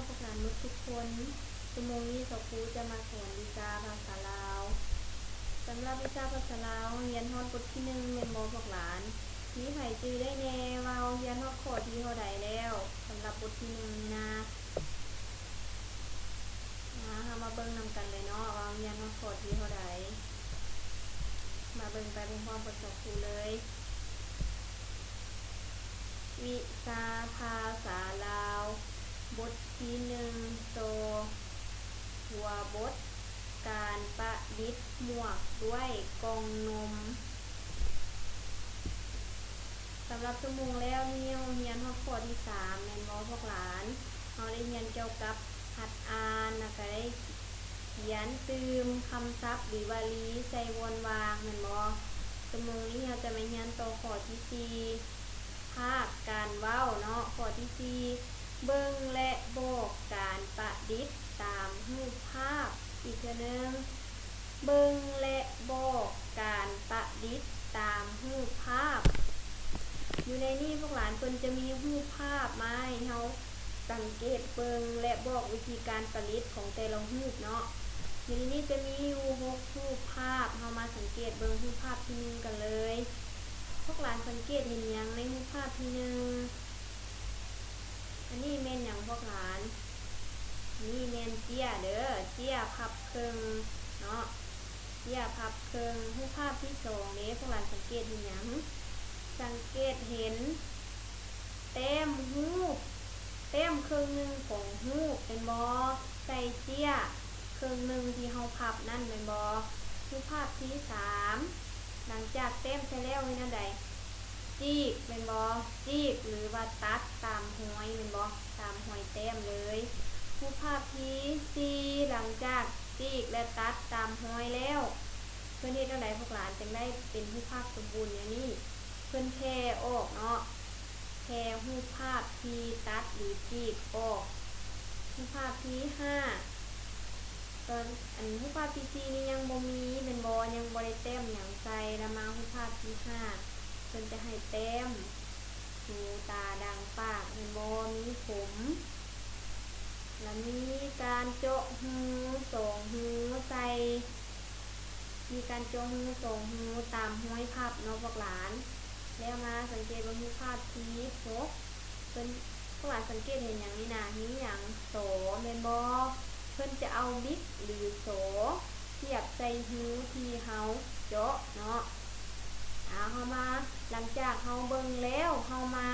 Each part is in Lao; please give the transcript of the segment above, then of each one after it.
ພວກຫຼານໝົດທຸກຄົນ. ຊົ່ວໂມງນີ້ສາວຄູຈະມາສອນວິຊາພາສາລາວ. ສຳລັບວິຊາພາສາລາວ ຮຽນຮອດບົດທີໜຶ່ງແມ່ນບໍ່ພວກຫຼານ? ມີໃຜຈື່ໄດ້ແດ່ວ່າເຮົາຮຽນຮອດຂໍ້ທີເທົ່າໃດແລ້ວ ສຳລັບບົດທີໜຶ່ງນີ້ນະ? ມາ ເຮົາມາເບິ່ງນຳກັນເລີຍເນາະ ວ່າຮຽນຮອດຂໍ້ທີເທົ່າໃດ. ມາເບິ່ງໄປພ້ອມໆກັບສາວຄູເລີຍ. ວິຊາພາສາລາວ ບົດທີໜຶ່ງ ໂຕ ຫົວບົດ ການປະດິດໝວກດ້ວຍກ່ອງນົມ. ສຳລັບຊົ່ວໂມງແລ້ວນີ້ ເຮົາຮຽນຮອດຂໍ້ທີສາມແມ່ນບໍ່ພວກຫຼານ? ເຮົາໄດ້ຮຽນກ່ຽວກັບຫັດອ່ານ ແລ້ວກະໄດ້ຂຽນຕື່ມຄຳສັບ ຫຼື ວາລີໃສ່ບ່ອນວ່າງແມ່ນບໍ່? ຊົ່ວໂມງນີ້ເຮົາຈະມາຮຽນຕໍ່ຂໍ້ທີສີ່ ພາກການເວົ້າເນາະ. ຂໍ້ທີສີ່ ເບິ່ງ ແລະ ບອກການປະດິດຕາມຮູບພາບ. ອີກເທື່ອໜຶ່ງ ເບິ່ງ ແລະ ບອກການປະດິດຕາມຮູບພາບ. ຢູ່ໃນນີ້ພວກຫຼານເພິ່ນຈະມີຮູບພາບມາໃຫ້ເຮົາສັງເກດເບິ່ງ ແລະ ບອກວິທີການປະດິດຂອງແຕ່ລະຮູບເນາະ. ຢູ່ໃນນີ້ຈະມີຢູ່ຫົກຮູບພາບ. ເຮົາມາສັງເກດເບິ່ງຮູບພາບທີໜຶ່ງກັນເລີຍ. ພວກຫຼານສັງເກດເຫັນຫຍັງໃນຮູບພາບທີໜຶ່ງ? ອັນນີ້ແມ່ນຫຍັງພວກຫຼານ? ນີ້ແມ່ນເຈ້ຍເດີ ເຈ້ຍພັບເຄິ່ງເນາະ ເຈ້ຍພັບເຄິ່ງ. ຮູບພາບທີສອງເດ ພວກຫຼານສັງເກດເຫັນຫຍັງ? ສັງເກດເຫັນແຕ້ມຮູບ ແຕ້ມເຄິ່ງໜຶ່ງຂອງຮູບແມ່ນບໍ່? ໃສ່ເຈ້ຍເຄິ່ງໜຶ່ງທີ່ເຮົາພັບນັ້ນແມ່ນບໍ່? ຮູບພາບທີສາມ ຫຼັງຈາກແຕ້ມໃສ່ແລ້ວເຮັດແນວໃດ? ຈີກແມ່ນບໍ່? ຈີກ ຫຼືວ່າຕັດຕາມຮອຍແມ່ນບໍ່? ຕາມຮອຍແຕ້ມເລີຍ. ຮູບພາບທີສີ່ ຫຼັງຈາກຈີກ ແລະ ຕັດຕາມຮອຍແລ້ວ ເພິ່ນເຮັດແນວໃດພວກຫຼານ ຈຶ່ງໄດ້ເປັນຮູບພາບສົມບູນແນວນີ້? ເພິ່ນແຜ່ອອກເນາະ ແຜ່ຮູບພາບທີ່ຕັດ ຫຼື ຈີກອອກ. ຮູບພາບທີຫ້າ ຕອນ ອັນ ຮູບພາບທີສີ່ນີ້ຍັງບໍ່ມີແມ່ນບໍ່? ຍັງບໍ່ໄດ້ແຕ້ມຫຍັງໃສ່. ລະມາຮູບພາບທີຫ້າ ເພິ່ນຈະໃຫ້ແຕ້ມຫູ ຕາ ດັງ ປາກແມ່ນບໍ່? ມີຜົມ ລະມີການເຈາະຮູສອງຮູໃສ່ ມີການເຈາະຮູສອງຮູຕາມຮອຍພັບເນາະພວກຫຼານ. ແລ້ວມາສັງເກດເບິ່ງຮູບພາບທີຫົກ ເພິ່ນ ພວກຫຼານສັງເກດເຫັນຫຍັງນີ້ນະ? ມີຫຍັງ? ສໍແມ່ນບໍ່? ເພິ່ນຈະເອົາບິກ ຫຼື ສໍ ສຽບໃສ່ຮູທີ່ເຮົາເຈາະເນາະ. ອາ ເຮົາມາ ຫຼັງຈາກເຮົາເບິ່ງແລ້ວ ເຮົາມາ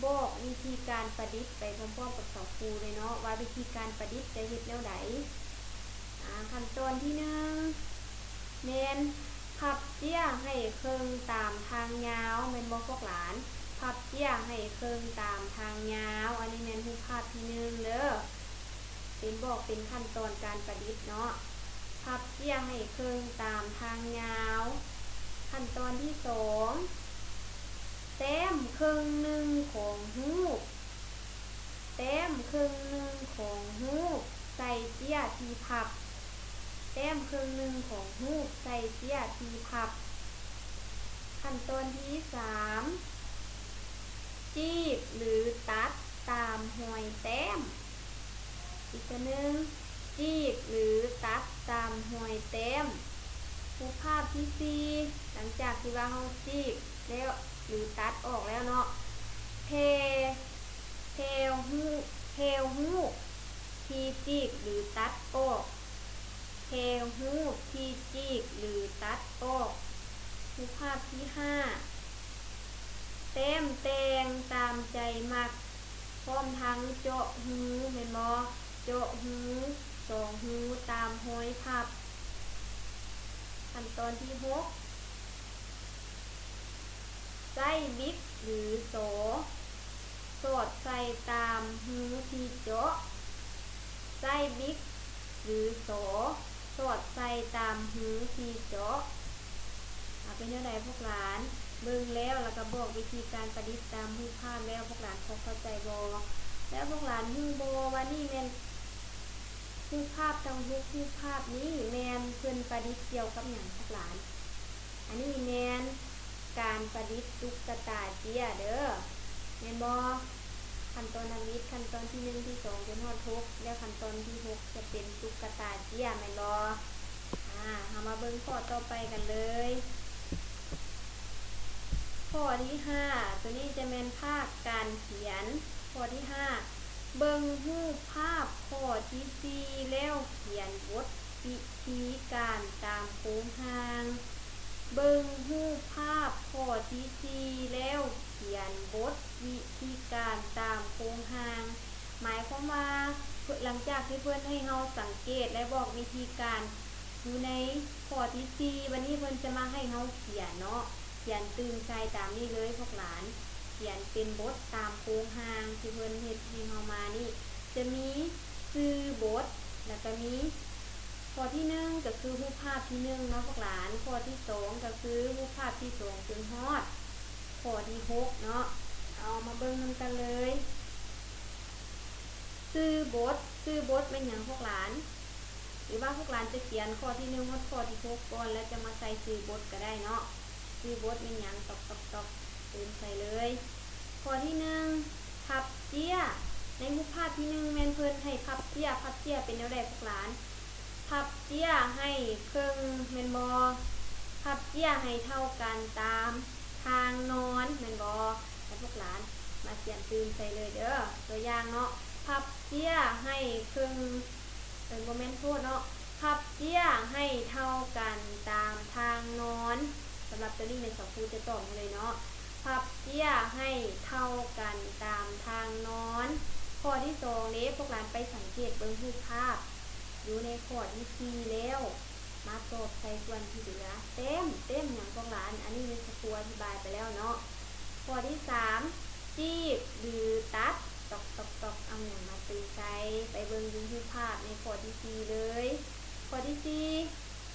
ບອກວິທີການປະດິດໄປພ້ອມໆກັບສາວຄູເລີຍເນາະ ວ່າວິທີການປະດິດຈະເຮັດແນວໃດ. ອາ ຂັ້ນຕອນທີໜຶ່ງ ແມ່ນພັບເຈ້ຍໃຫ້ເຄິ່ງຕາມທາງຍາວ ແມ່ນບໍ່ພວກຫຼານ? ພັບເຈ້ຍໃຫ້ເຄິ່ງຕາມທາງຍາວ. ອັນນີ້ແມ່ນຮູບພາບທີໜຶ່ງເດີ ເປັນບອກເປັນຂັ້ນຕອນການປະດິດເນາະ. ພັບເຈ້ຍໃຫ້ເຄິ່ງຕາມທາງຍາວ. ຂັ້ນຕອນທີສອງ ແຕ້ມເຄິ່ງໜຶ່ງຂອງຮູບ ແຕ້ມເຄິ່ງໜຶ່ງຂອງຮູບໃສ່ເຈ້ຍທີ່ພັບ ແຕ້ມເຄິ່ງໜຶ່ງຂອງຮູບໃສ່ເຈ້ຍທີ່ພັບ. ຂັ້ນຕອນທີສາມ ຈີກ ຫຼື ຕັດຕາມຮອຍແຕ້ມ. ອີກເທື່ອໜຶ່ງ ຈີກ ຫຼື ຕັດຕາມຮອຍແຕ້ມ. ຮູບພາບທີສີ່ ຫຼັງຈາກທີ່ວ່າເຮົາຈີກແລ້ວ ຫຼື ຕັດອອກແລ້ວເນາະ ແຜ່ ແຜ່ຮູ ແຜ່ຮູທີ່ຈີກ ຫຼື ຕັດອອກ ແຜ່ຮູທີ່ຈີກ ຫຼື ຕັດອອກ. ຮູບພາບທີຫ້າ ແຕ້ມແຕ່ງຕາມໃຈມັກ ພ້ອມທັງເຈາະຮູແມ່ນບໍ່? ເຈາະຮູສອງຮູຕາມຮອຍພັບ. ຂັ້ນຕອນທີຫົກ ໃຊ້ບິກ ຫຼື ສໍ ສອດໃສ່ຕາມຮູທີ່ເຈາະ ໃຊ້ບິກ ຫຼື ສໍ ສອດໃສ່ຕາມຮູທີ່ເຈາະ. ອາ ເປັນແນວໃດພວກຫຼານ? ເບິ່ງແລ້ວ ແລ້ວກໍບອກວິທີການປະດິດຕາມຮູບພາບແລ້ວ ພວກຫຼານພໍເຂົ້າໃຈບໍ່? ແລ້ວພວກຫຼານຮູ້ບໍ່ວ່ານີ້ແມ່ນ ຮູບພາບທັງຫົກຮູບພາບນີ້ແມ່ນເພິ່ນປະດິດກ່ຽວກັບຫຍັງພວກຫຼານ? ອັນນີ້ແມ່ນການປະດິດຕຸກກະຕາເຈ້ຍເດີ ແມ່ນບໍ່? ຂັ້ນຕອນທຳອິດ ຂັ້ນຕອນທີໜຶ່ງ ທີສອງ ຈົນຮອດຫົກ ແລ້ວຂັ້ນຕອນທີຫົກຈະເປັນຕຸກກະຕາເຈ້ຍ ແມ່ນບໍ່? ອາ ເຮົາມາເບິ່ງຂໍ້ຕໍ່ໄປກັນເລີຍ. ຂໍ້ທີຫ້າ ໂຕນີ້ຈະແມ່ນພາກການຂຽນ. ຂໍ້ທີຫ້າ ເບິ່ງຮູບພາບຂໍ້ທີສີ່ແລ້ວຂຽນບົດວິທີການຕາມໂຄງຮ່າງ. ເບິ່ງຮູບພາບຂໍ້ທີສີ່ແລ້ວຂຽນບົດວິທີການຕາມໂຄງຮ່າງ. ໝາຍຄວາມວ່າ ເພິ່ນ ຫຼັງຈາກທີ່ເພິ່ນໃຫ້ເຮົາສັງເກດ ແລະ ບອກວິທີການຢູ່ໃນຂໍ້ທີສີ່ ບາດນີ້ເພິ່ນຈະມາໃຫ້ເຮົາຂຽນເນາະ, ຂຽນຕື່ມໃສ່ຕາມນີ້ເລີຍພວກຫຼານ, ຂຽນເປັນບົດຕາມໂຄງຮ່າງທີ່ເພິ່ນເຮັດໃຫ້ເຮົາມານີ້ ຈະມີຊື່ບົດ ແລ້ວກະມີຂໍ້ທີໜຶ່ງ ກະຄືຮູບພາບທີໜຶ່ງເນາະພວກຫຼານ, ຂໍ້ທີສອງ ກະຄືຮູບພາບທີສອງ ຈົນຮອດຂໍ້ທີຫົກເນາະ. ເອົາມາເບິ່ງນຳກັນເລີຍ. ຊື່ບົດ, ຊື່ບົດແມ່ນຫຍັງພວກຫຼານ? ຫຼືວ່າພວກຫຼານຈະຂຽນຂໍ້ທີໜຶ່ງຮອດຂໍ້ທີຫົກກ່ອນ ແລ້ວຈັ່ງມາໃສ່ຊື່ບົດກະໄດ້ເນາະ. ຊື່ບົດແມ່ນຫຍັງ? ຕອກໆໆ ຕື່ມໃສ່ເລີຍ. ຂໍ້ທີໜຶ່ງ ພັບເຈ້ຍ. ໃນຮູບພາບທີໜຶ່ງແມ່ນເພິ່ນໃຫ້ພັບເຈ້ຍ, ພັບເຈ້ຍເປັນແນວໃດພວກຫຼານ? ພັບເຈ້ຍໃຫ້ເຄິ່ງແມ່ນບໍ່? ພັບເຈ້ຍໃຫ້ເທົ່າກັນຕາມທາງນອນແມ່ນບໍ່? ໃຫ້ພວກຫຼານມາຂຽນຕື່ມໃສ່ເລີຍເດີ. ຕົວຢ່າງເນາະ, ພັບເຈ້ຍໃຫ້ເຄິ່ງ ເອີ ບໍ່ແມ່ນ ໂທດເນາະ, ພັບເຈ້ຍໃຫ້ເທົ່າກັນຕາມທາງນອນ. ສຳລັບຕົວນີ້ແມ່ນສາວຄູຈະຕອບໃຫ້ເລີຍເນາະ, ພັບເຈ້ຍໃຫ້ເທົ່າກັນຕາມທາງນອນ. ຂໍ້ທີສອງເດ້, ພວກຫຼານໄປສັງເກດເບິ່ງຮູບພາບ ຢູ່ໃນຂໍ້ທີສີ່ແລ້ວ ມາຕອບໃສ່ສ່ວນທີ່ເຫຼືອ. ແຕ້ມ, ແຕ້ມຫຍັງພວກຫຼານ? ອັນນີ້ແມ່ນສາວຄູອະທິບາຍໄປແລ້ວເນາະ. ຂໍ້ທີສາມ ຈີບ ຫຼື ຕັດ ຕອກໆໆ ເອົາຫຍັງມາຕື່ມໃສ່? ໄປເບິ່ງຢູ່ຮູບພາບໃນຂໍ້ທີສີ່ເລີຍ. ຂໍ້ທີສີ່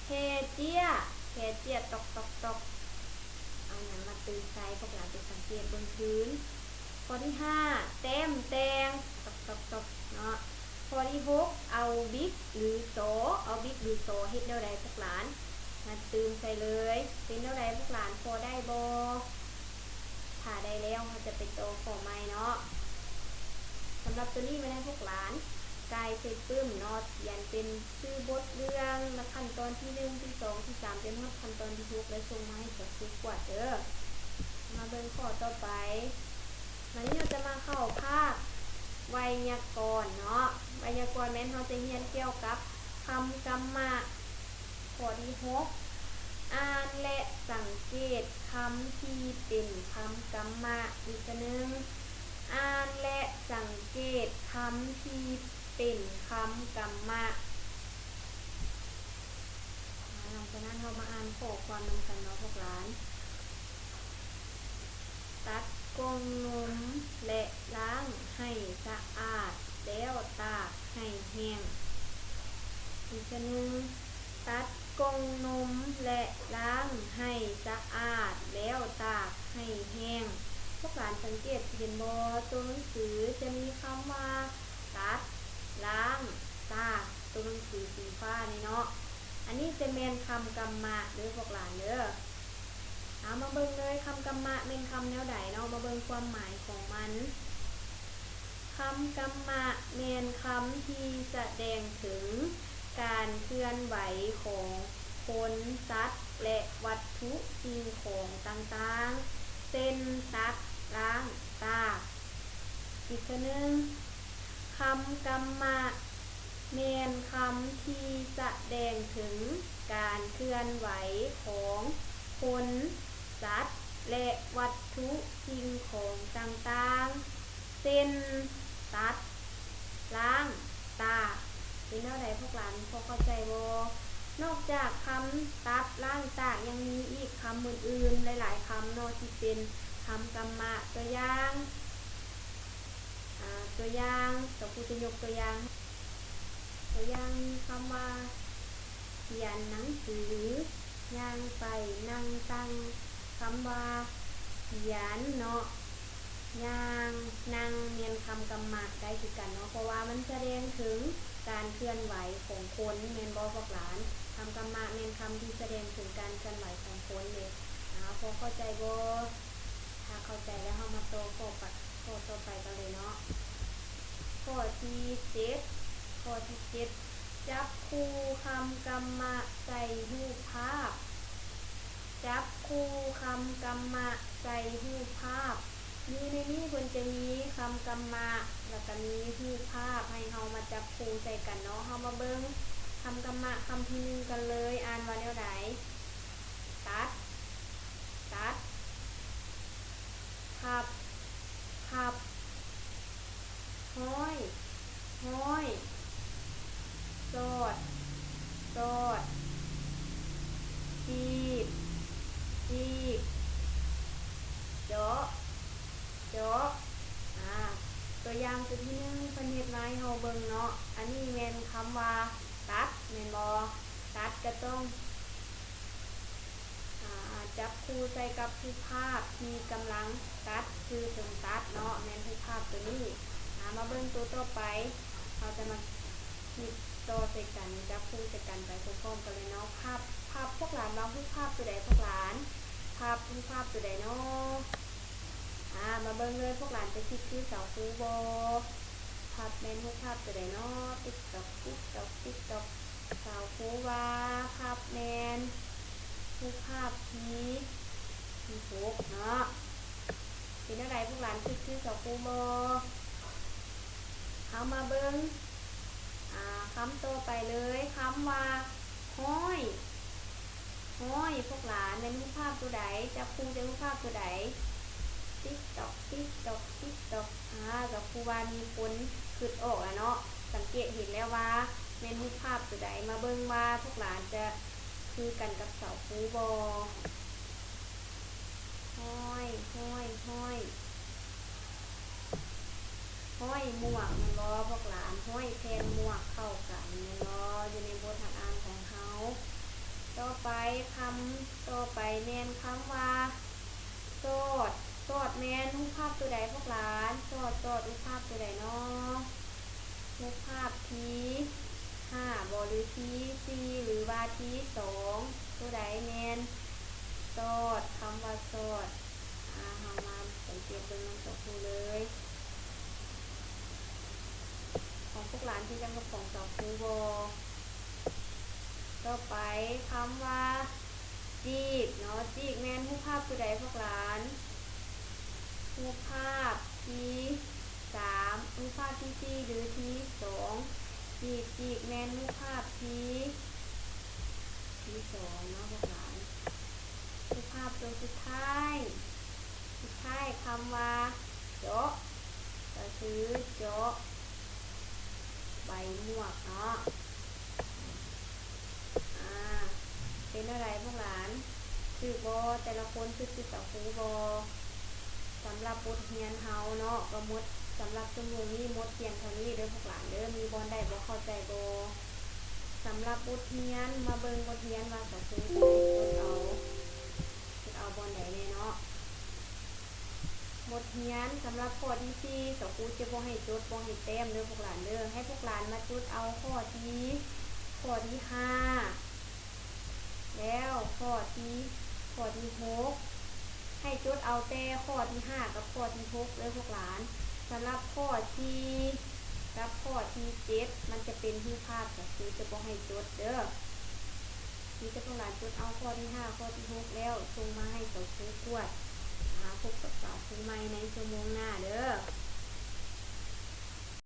ແພເຈ້ຍ, ແພເຈ້ຍ ຕອກໆໆ ເອົາຫຍັງມາຕື່ມໃສ່? ພວກຫຼານໄປສັງເກດເບິ່ງຄືນ. ຂໍ້ທີຫ້າ ແຕ້ມແຕ່ງ ຕອກໆໆ ເນາະ. ຂໍ້ທີຫົກ ເອົາບິກ ຫຼື ສໍ, ເອົາບິກ ຫຼື ສໍ ເຮັດແນວໃດພວກຫຼານ? ມາຕື່ມໃສ່ເລີຍ. ເປັນແນວໃດພວກຫຼານ ພໍໄດ້ບໍ່? ຖ້າໄດ້ແລ້ວ ເຮົາຈະໄປຕໍ່ຂໍ້ໃໝ່ເນາະ. ສຳລັບໂຕນີ້ແມ່ນໃຫ້ພວກຫຼານກາຍໃສ່ປຶ້ມເນາະ, ຂຽນເປັນຊື່ບົດເລື່ອງ ລະຂັ້ນຕອນທີໜຶ່ງ ທີສອງ ທີສາມ ຈົນຮອດຂັ້ນຕອນທີຫົກ ແລ້ວສົ່ງມາໃຫ້ສາວຄູກວດເດີ. ມາເບິ່ງຂໍ້ຕໍ່ໄປ. ບາດນີ້ເຮົາຈະມາເຂົ້າພາກໄວຍາກອນເນາະ. ໄວຍາກອນແມ່ນເຮົາຈະຮຽນກ່ຽວກັບຄຳກຳມະ. ຂໍ້ທີຫົກ ອ່ານ ແລະ ສັງເກດຄຳທີ່ເປັນຄຳກຳມະ. ອີກເທື່ອໜຶ່ງ ອ່ານ ແລະ ສັງເກດຄຳທີ່ເປັນຄຳກຳມະ. ອາ ຫຼັງຈາກນັ້ນເຮົາມາອ່ານຂໍ້ຄວາມນຳກັນເນາະພວກຫຼານ. ຕັດກ່ອງນົມ ແລະ ລ້າງໃຫ້ສະອາດ ແລ້ວຕາກໃຫ້ແຫ້ງ. ອີກເທື່ອໜຶ່ງ ຕັດກ່ອງນົມ ແລະ ລ້າງໃຫ້ສະອາດ ແລ້ວຕາກໃຫ້ແຫ້ງ. ພວກຫຼານສັງເກດເຫັນບໍ່? ໂຕໜັງສືຈະມີຄຳວ່າ ຕັດ, ລ້າງ, ຕາກ, ໂຕໜັງສືສີຟ້ານີ້ເນາະ. ອັນນີ້ຈະແມ່ນຄຳກຳມະເດີພວກຫຼານເດີ. ເອົາມາເບິ່ງເລີຍ, ຄຳກຳມະແມ່ນຄຳແນວໃດເນາະ? ມາເບິ່ງຄວາມໝາຍຂອງມັນ. ຄຳກຳມະແມ່ນຄຳທີ່ສະແດງເຖິງການເຄື່ອນໄຫວຂອງຄົນ, ສັດ ແລະ ວັດຖຸສິ່ງຂອງຕ່າງໆ ເຊັ່ນ ຕັດ, ລ້າງ, ຕາກ. ອີກເທື່ອໜຶ່ງ, ຄຳກຳມະແມ່ນຄຳທີ່ສະແດງເຖິງການເຄື່ອນໄຫວຂອງຄົນ, ສັດ ແລະ ວັດຖຸສິ່ງຂອງຕ່າງໆ ເຊັ່ນ ຕັດ, ລ້າງ, ຕາກ. ເປັນແນວໃດພວກຫຼານ ພໍເຂົ້າໃຈບໍ່? ນອກຈາກຄຳຕັດ, ລ້າງ, ຕາກ ຍັງມີອີກຄຳອື່ນໆ ຫຼາຍໆຄຳເນາະ ທີ່ເປັນຄຳກຳມະ. ຕົວຢ່າງ ອາ ຕົວຢ່າງ ສາວຄູຈະຍົກຕົວຢ່າງ ຕົວຢ່າງມີຄຳວ່າ ຂຽນໜັງສື, ຍ່າງໄປ, ນັ່ງ, ນັ່ງ. ຄຳວ່າ ຂຽນ ເນາະ, ຍ່າງ, ນັ່ງ ແມ່ນຄຳກຳມະໄດ້ຄືກັນເນາະ, ເພາະວ່າມັນສະແດງເຖິງການເຄື່ອນໄຫວຂອງຄົນ ແມ່ນບໍ່ພວກຫຼານ? ຄຳກຳມະແມ່ນຄຳທີ່ສະແດງເຖິງການເຄື່ອນໄຫວຂອງຄົນເດ້. ອາ ພໍເຂົ້າໃຈບໍ່? ຖ້າເຂົ້າໃຈແລ້ວ ເຮົາມາຕໍ່ຂໍ້ປະ ຂໍ້ຕໍ່ໄປກັນເລີຍເນາະ. ຂໍ້ທີເຈັດ ຂໍ້ທີເຈັດ ຈັບຄູ່ຄຳກຳມະໃສ່ຮູບພາບ. ຈັບຄູ່ຄຳກຳມະໃສ່ຮູບພາບ. ຢູ່ໃນນີ້ເພິ່ນຈະມີຄຳກຳມະ ແລ້ວກະມີຮູບພາບໃຫ້ເຮົາມາຈັບຄູ່ໃສ່ກັນເນາະ. ເຮົາມາເບິ່ງຄຳກຳມະຄຳທີໜຶ່ງກັນເລີຍ. ອ່ານວ່າແນວໃດ? ຕັດ ຕັດ. ພັບ ພັບ. ຮ້ອຍ ຮ້ອຍ. ສອດ ສອດ. ຈີບ ຈີບ. ເຈາະ ເຈາະ. ອາ ຕົວຢ່າງຕົວທີໜຶ່ງ ເພິ່ນເຮັດມາໃຫ້ເຮົາເບິ່ງເນາະ. ອັນນີ້ແມ່ນຄຳວ່າ ຕັດ ແມ່ນບໍ່? ຕັດກະຕ້ອງ ອາ ຈັບຄູ່ໃສ່ກັບຮູບພາບທີ່ກຳລັງຕັດ ຄືເຖິງຕັດເນາະ ແມ່ນຮູບພາບໂຕນີ້. ອາ ມາເບິ່ງໂຕຕໍ່ໄປ ເຮົາຈະມາຄິດຕໍ່ໃສ່ກັນ ຈັບຄູ່ໃສ່ກັນໄປພ້ອມໆກັນເລີຍເນາະ. ພັບ ພັບ. ພວກຫຼານວ່າຮູບພາບໂຕໃດພວກຫຼານ? ພັບ ຮູບພາບໂຕໃດເນາະ? ອາ ມາເບິ່ງເລີຍ ພວກຫຼານຈະຄິດຄືສາວຄູບໍ່? ພັບແມ່ນຮູບພາບໂຕໃດເນາະ? ຕິກຕອກ ຕິກຕອກ ຕິກຕອກ. ສາວຄູວ່າພັບແມ່ນຮູບພາບທີ ທີຫົກເນາະ. ເປັນແນວໃດ ພວກຫຼານຄິດຄືສາວຄູບໍ່? ເຮົາມາເບິ່ງ ອາ ຄຳຕໍ່ໄປເລີຍ ຄຳວ່າ ຮ້ອຍ ຮ້ອຍ. ພວກຫຼານແມ່ນຮູບພາບໂຕໃດ? ຈັບຄູ່ໃສ່ຮູບພາບໂຕໃດ? ຕິກຕອກ ຕິກຕອກ ຕິກຕອກ. ອາ ສາວຄູວ່າມີຄົນຄິດອອກແລ້ວເນາະ ສັງເກດເຫັນແລ້ວວ່າແມ່ນຮູບພາບໂຕໃດ. ມາເບິ່ງວ່າພວກຫຼານຈະຄືກັນກັບສາວຄູບໍ່? ຮ້ອຍ ຮ້ອຍ ຮ້ອຍ. ຮ້ອຍໝວກແມ່ນບໍ່ພວກຫຼານ? ຮ້ອຍແຜ່ນໝວກເຂົ້າກັນແມ່ນບໍ່? ຢູ່ໃນບົດຮັກອ້າງຂອງເຮົາ. ຕໍ່ໄປ ຄຳຕໍ່ໄປແມ່ນຄຳວ່າ ສອດ ສອດ. ແມ່ນຮູບພາບໂຕໃດພວກຫຼານ? ສອດ ສອດ ຮູບພາບໂຕໃດເນາະ? ຮູບພາບທີຫ້າບໍ່ ຫຼືທີສີ່ ຫຼືວ່າທີສອງ? ໂຕໃດແມ່ນສອດ? ຄຳວ່າສອດ. ອາ ເຮົາມາສັງເກດເບິ່ງນຳສາວຄູເລີຍ ຂອງພວກຫຼານຄືກັນກັບຂອງສາວຄູບໍ່? ຕໍ່ໄປ ຄຳວ່າ ຈີກເນາະ ຈີກແມ່ນຮູບພາບໂຕໃດພວກຫຼານ? ຮູບພາບທີສາມ ຮູບພາບທີສີ່ ຫຼືທີສອງ? ຈີກ ຈີກແມ່ນຮູບພາບທີ ທີສອງເນາະພວກຫຼານ. ຮູບພາບໂຕສຸດທ້າຍ ສຸດທ້າຍ ຄຳວ່າ ເຈາະ ກະຄືເຈາະໃບໝວກເນາະ. ອາ ເປັນແນວໃດພວກຫຼານ? ຖືກບໍ່? ແຕ່ລະຄົນຄິດຄືສາວຄູບໍ່? ສຳລັບບົດຮຽນເຮົາເນາະ ກະໝົດ ສຳລັບຊົ່ວໂມງນີ້ໝົດພຽງເທົ່ານີ້ເດີພວກຫຼານເດີ. ມີບ່ອນໃດບໍ່ເຂົ້າໃຈບໍ່? ສຳລັບບົດຮຽນ ມາເບິ່ງບົດຮຽນວ່າສາວຄູຈະໃຫ້ຈົດເອົາ ຈົດເອົາບ່ອນໃດແດ່ເນາະ. ບົດຮຽນສຳລັບຂໍ້ທີສີ່ ສາວຄູຈະບໍ່ໃຫ້ຈົດ ບໍ່ໃຫ້ແຕ້ມເດີພວກຫຼານເດີ. ໃຫ້ພວກຫຼານມາຈົດເອົາຂໍ້ທີ ຂໍ້ທີຫ້າ ແລ້ວຂໍ້ທີ ຂໍ້ທີຫົກ. ໃຫ້ຈົດເອົາແຕ່ຂໍ້ທີຫ້າກັບຂໍ້ທີຫົກເດີພວກຫຼານ. ສຳລັບຂໍ້ທີສີ່ກັບຂໍ້ທີເຈັດ ມັນຈະເປັນຮູບພາບ ສາວຄູຈະບໍ່ໃຫ້ຈົດເດີ. ມີແຕ່ພວກຫຼານຈົດເອົາຂໍ້ທີຫ້າ ຂໍ້ທີຫົກ ແລ້ວສົ່ງມາໃຫ້ສາວຄູກວດ. ຫາພົບກັບສາວຄູໃໝ່ໃນຊົ່ວໂມງໜ້າເດີ.